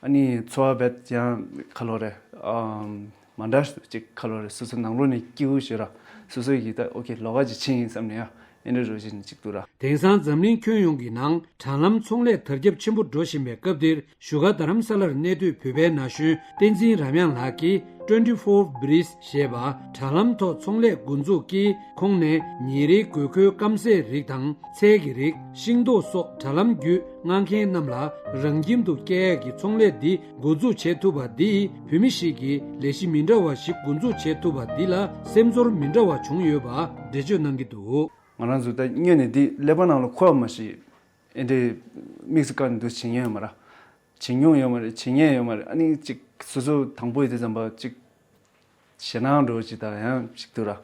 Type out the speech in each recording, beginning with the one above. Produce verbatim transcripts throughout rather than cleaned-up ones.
ཨ་ནི་འཚོ་བ་བེད་ཡང་ཁ་ལོ་རེད། ཨམ། མ་འདྲ་ཅིག་ཁ་ལོ་རེད། སོ་སོ་ནང་ལོགས་ནས་སྐྱིད་པོ་ཞིག་ར། སོ་སོ་ཡིས་ད་ཨོ་ཁེ་ལོགས་ཀ་ཅིག་ཕྱིན་ཡིན་བསམ་ནས་ཡ་ཨེ་འདྲ་རོ་ཅིག་ནས་ཅིག་འདུག་ར། དེང་སང་འཛམ་གླིང་ཁྱོན་ཡོངས་ཀྱི་ནང་དྲ་ལམ་ཚོང་ལས་དར་ཁྱབ་ཆེན་པོ་འགྲོ་བཞིན་པའི་སྐབས་འདིར། བཞུགས་སྒར་རྡ་རམ་ས་ལར་གནས་སྡོད་བོད་པའི་ན་གཞོན་བསྟན་འཛིན་རམ་དབྱངས་ལགས་ཀྱིས་Twenty Four Breeze ཞེས་པ་དྲ་ལམ་ཐོག་ཚོང་ལས་འགོ་འཛུགས་ཀྱིས། ཁོང་ནས་ཉིན་རེའི་དགོས་མཁོའི་སྐམ་སའི་རིགས་དང་ཚལ་གྱི་རིགས། ཤིང་ཏོག་སོགས་དྲ་ལམ་བརྒྱུད་མངགས་མཁན་རྣམས་ལ་རང་ཁྱིམ་དུ་སྐྱེལ་ཡག་གི་ཚོང་ལས་འདི་འགོ་འཛུགས་བྱེད་ཐུབ་པ་འདིས། བོད་མི་ཞིག་གིས་ལས་གཞི་མི་འདྲ་བ་ཞིག་འགོ་འཛུགས་བྱེད་ཐུབ་པ་འདི་ལ་སེམས་ཚོར་མི་འདྲ་བ་བྱུང་ཡོད་པ་འགྲེལ་བརྗོད་གནང་གི་འདུག། ང་རང་ཚོ་ད་སྔོན་ནས་འདི་ཀླད་པ་ནང་ལ་འཁོར་བ་མ་ཞིག་ཨེ་འདྲའི་དམིགས་སུ་བཀར་ནས་འདུག་བྱེད་མྱོང་ཡོད་མ་རེད། བྱེད་མྱོང་ཡོད་མ་རེད། བྱེད་མྱོང་ཡོད་མ་རེད། ཨ་ནི་ཅིག་སོ་སོ་དང་པོ་ཡིན་དུས་ཙམ་པ་ཅིག་ཞེད་སྣང་འདྲ་བོ་ཅིག་དང་ཡང་ཅིག་འདུག་ར།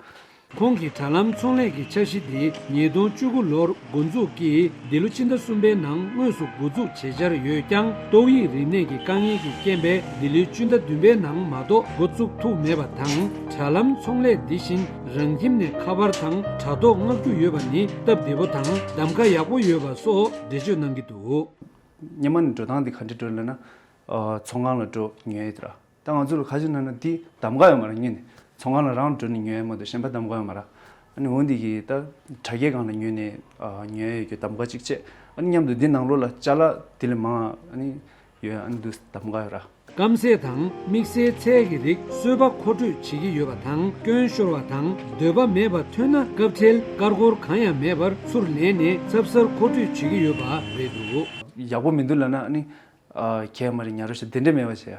ཁོང་གིས་དྲ་ལམ་ཚོང་ལས་ཀྱི་འཆར་གཞི་འདི་ཉིས་སྟོང་བཅུ་དགུ་ལོར་འགོ་འཛུགས་ཀྱིས། འདི་ལོ་ཕྱི་ཟླ་གསུམ་པའི་ནང་དངོས་སུ་འགོ་འཛུགས་བྱེད་འཆར་ཡོད་ཀྱང་། ཏོག་དབྱིབས་རིམས་ནད་ཀྱི་དཀའ་ངལ་གྱི་རྐྱེན་པས། འདི་ལོའི་ཕྱི་ཟླ་བདུན་པའི་ནང་མ་གཏོགས་འགོ་བཙུགས་ཐུབ་མེད་པ་དང་། དྲ་ལམ་ཚོང་ལས་འདི་བཞིན་རང་ཁྱིམ་ནས་ཁ་པར་དང་དྲ་ཐོག་མངགས་རྒྱུ་ཡོད་པ་ནི་སྟབས་བདེ་པོ་དང་གདམ་ག་ཡག་པོ་ཡོད་པ་སོགས་འགྲེལ་བརྗོད་གནང་གི་འདུག། སྔོན་མ་ནས་འགྲོ་སྟངས་འདི་ག་འདྲ་འགྲོ་ལབ་ན། ཨ། ཚོང་ཁང་ལ་འགྲོ་ཉོ་ཡས་དེ་ར། ད་ང་ཚོ་ལ་ཁ་ཤས་ན་ན་འདི་གདམ་ག་ཡོད་མ་རེད། སྔོན་ནས་ཚོང་ཁང་ལ་རང་འགྲོ་ནས་ཉོ་ཡས་མ་གཏོགས་གཞན་པ་གདམ་ག་ཡོད་མ་རེད། ཨ་ནི་འོ་འདི་གི་ད་དྲ་རྒྱའི་སྒང་ལ་ཉོས་ནས། ཨ། ཉོ་ཡས་ཀྱི་གདམ་ག་གཅིག་བྱས། ཨ་ནི་མཉམ་དུ་འདི་ནང་ལོགས་ལ་ཅ་ལག་དེ་ལས་མང་ཨ་ནི་ཡོད། ཨ་ནི་འདུག་གདམ་ག་ཡོད་ར། སྐམ་སའི་དང་དམིགས་བསལ་ཚལ་གྱི་རིགས་གསོལ་པ་མཁོ་སྤྲོད་བྱེད་ཀྱི་ཡོད་པ་དང་། སྐྱོན་ཤོར་བ་དང་འདོད་པ་མེད་པ་ཐོན་ན། སྐབས་འཕྲལ་ཀར་ཀོར་གང་ཡང་མེད་པར་ཚུར་ལེན་ནས་ཚབ་གསར་མཁོ་སྤྲོད་བྱེད་ཀྱི་ཡོད་པ་རེད་འདུག། ཡག་པོ་མི་འདུག་ལབ་ན་ཨ་ནི། ཨ། གས་མ་རེད། ཉར་རོགས་བྱེད། དེ་འདྲ་མེད་པ་བྱས་ཡ།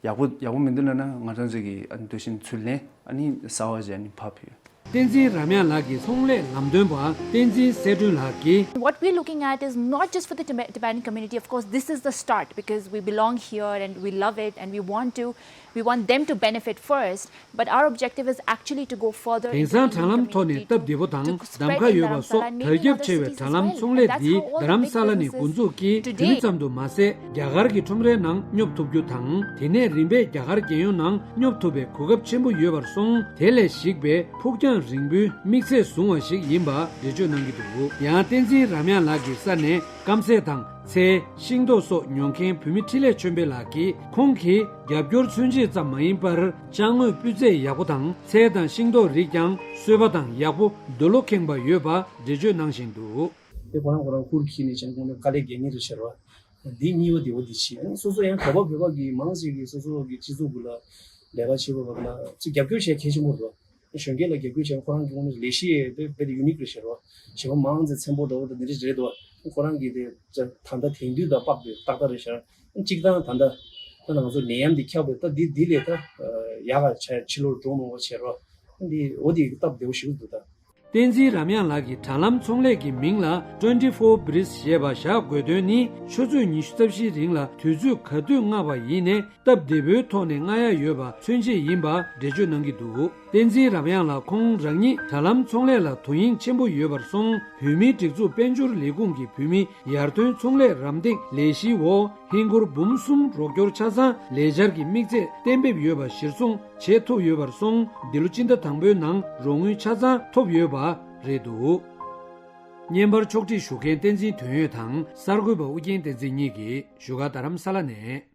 ཡག་པོ་ཡག་པོ་མི་འདུག་ལབ་ན་ང་རང་ཚོ་གིས་ཨ་ནི་འདུག་བཞིན་ཚུར་ལེན། ཨ་ནི་གསར་པ་བྱས་ཨ་ནི་ཕར་ཕུལ། བསྟན་འཛིན་རམ་དབྱངས་ལགས་ཀྱི་ཚོང་ལས་ལམ་སྟོན་པ་བསྟན་འཛིན་གསལ་སྒྲོན་ལགས་ཀྱིས། What we're looking at is not just for the Tibet- Tibetan community. Of course, this is the start because we belong here and we love it and we want to, we want them to benefit first. But our objective is actually to go further དེང་སང་དྲ་ལམ་ཐོག་ནས་སྟབས་བདེ་པོ་དང་གདམ་ག་ཡོད་པ་སོགས་དར་ཁྱབ་ཆེ་བའི་དྲ་ལམ་ཚོང་ལས་འདི་རྡ་རམ་ས་ལ་ནས་འགོ་འཛུགས་ཀྱིས། དེ་རིང་ཙམ་དུ་མ་ཟད། རྒྱ་གར་གྱི་ཁྲོམ་རའི་ནང་སྙོབ་ཐུབ་རྒྱུ་དང་། དེ་ནས་རིམ་པས་རྒྱ་གར་རྒྱལ་ཡོངས་ནང་སྙོབ་ཐུབ་པའི་གོ་སྐབས་ཆེན་པོ་ཡོད་པར་སོང་། དེ་ལས་གཞིགས་པའི་ཕུགས་རྒྱང་རིང་པོའི་དམིགས་ཚད་བཟུང་བ་ཞིག་ཡིན་པ་འགྲེལ་བརྗོད་གནང་གི་འདུག། ཡང་བསྟན་འཛིན་རམ་དབྱངས་ལགས་ཀྱི་ས་ནས་སྐམ་ཟས་དང་། ཚལ། ཤིང་ཏོག་སོགས་ཉོ་མཁན་བོད་མི་འཕྲིན་ལས་ཆོས་འཕེལ་ལགས་ཀྱིས། ཁོང་གིས་རྒྱབ་སྐྱོར་མཚོན་བྱེད་ཙམ་མ་ཡིན་པར། ཅ་དངོས་སྤུས་ཚད་ཡག་པོ་དང་། ཚལ་དང་ཤིང་ཏོག་རིགས་ཀྱང་གསོལ་པ་དང་ཡག་པོ་འདོད་བློ་ཁེངས་པ་ཡོད་པ་འགྲེལ་བརྗོད་གནང་བཞིན་འདུག། དེ་ཁོ་རང་ཁོ་རང་ཧུར་གྱིས་ནས་བྱས་ནས་ཁོང་ནས་དཀའ་ལས་རྒྱག་མཁན་རེད་ཤག་ར། འདི་གཉིས་པ་དེ་བ་འདི་བྱས། སོ་སོ་ཡང་བོད་པ་བོད་པ་གིས་མང་ཆེ་གིས་སོ་སོ་གི་སྤྱི་ཚོགས་ཀྱི་ལ་ལས་ཀ་བྱེད་པ་བ་ལ་ཅིག་རྒྱབ་སྐྱོར་བྱེད་གལ་ཆེན་པོ་རེད། གཞོན་སྐྱེས་ལ་རྒྱབ་སྐྱོར་བྱས་ཁོ་རང་གི་ངོས་ནས་ལས་གཞི་དེ་དཔེ་དེ་ཡུ་ནིག་རེད་ཤག་ར། བྱེད་པ་མང་ཙམ་ཚན་པོ་འདྲ་བོ་དང་འདི་འདྲ་རེད་འདུག། ཁོ་རང་གི་དེ་ད་ལྟ་དེང་དུས་དང་དཔག་པའི་ཏག་ཏག་རེད་ཤག། གཅིག་དང་ད་ལྟ་ད་ང་ཚོ་ནད་ཡམས་འདི་ཁྱབ་པའི་ད་འདི་འདི་ལས་ད་ཡག་ག་ཆ་ཕྱི་ལོགས་འགྲོ་མང་པོ་བྱས་རོགས། འདི་འོ་འདི་སྟབས་བདེ་པོ་ཞིག་འདུག་ད། བསྟན་འཛིན་རམ་དབྱངས་ལགས་ཀྱིས་དྲ་ལམ་ཚོང་ལས་ཀྱི་མིང་ལ་Twenty Four Breeze ཞེས་པ་བཞག་དགོས་དོན་ནི། ཆུ་ཚོད་ཉི་ཤུ་རྩ་བཞིའི་རིང་ལ་དུས་ཚོད་ག་དུས་མངགས་པ་ཡིན་ནའི་སྟབས་བདེ་པོའི་ཐོག་ནས་མངགས་ཡ་ཡོད་པ་མཚོན་བྱེད་ཡིན་པ་འགྲེལ་བརྗོད་གནང་གི་འདུག། བསྟན་འཛིན་རམ་དབྱངས་ལགས་ཁོང་རང་ཉིད་དྲ་ལམ་ཚོང་ལས་ལ་དོ་དབྱིངས་ཆེན་པོ་ཡོད་པར་སོང་། བོད་མིའི་སྒྲིག་འཛུགས་དཔལ་འབྱོར་ལས་ཁུངས་ཀྱི་བོད་མི་ཡར་ཐོན་ཚོང་ལས་རམ་འདེགས་ལས་གཞིའི་འོག་ཧིན་སྒོར་འབུམ་གསུམ་རོགས་སྐྱོར་ཆ་ཚང་ལས་འཆར་གྱི་དམིགས་ཚད་གཏན་འབེབས་ཡོད་པ་གཞིར་བཟུང་བྱེད་ཐུབ་ཡོད་པར་སོང་། འདི་ལོ་སྤྱི་ཟླ་དང་པོའི་ནང་རོགས་དངུལ་ཆ་ཚང་ཐོབ་ཡོད་པ་རེད་འདུག། བརྙན་པར་ཕྱོགས་སྒྲིག་ཞུ་མཁན་བསྟན་འཛིན་དོན་ཡོད་དང་གསར་འགོད་པ་ཨུ་རྒྱན་བསྟན་འཛིན་གཉིས་ཀྱིས་བཞུགས་སྒར་རྡ་རམ་ས་ལ་ནས།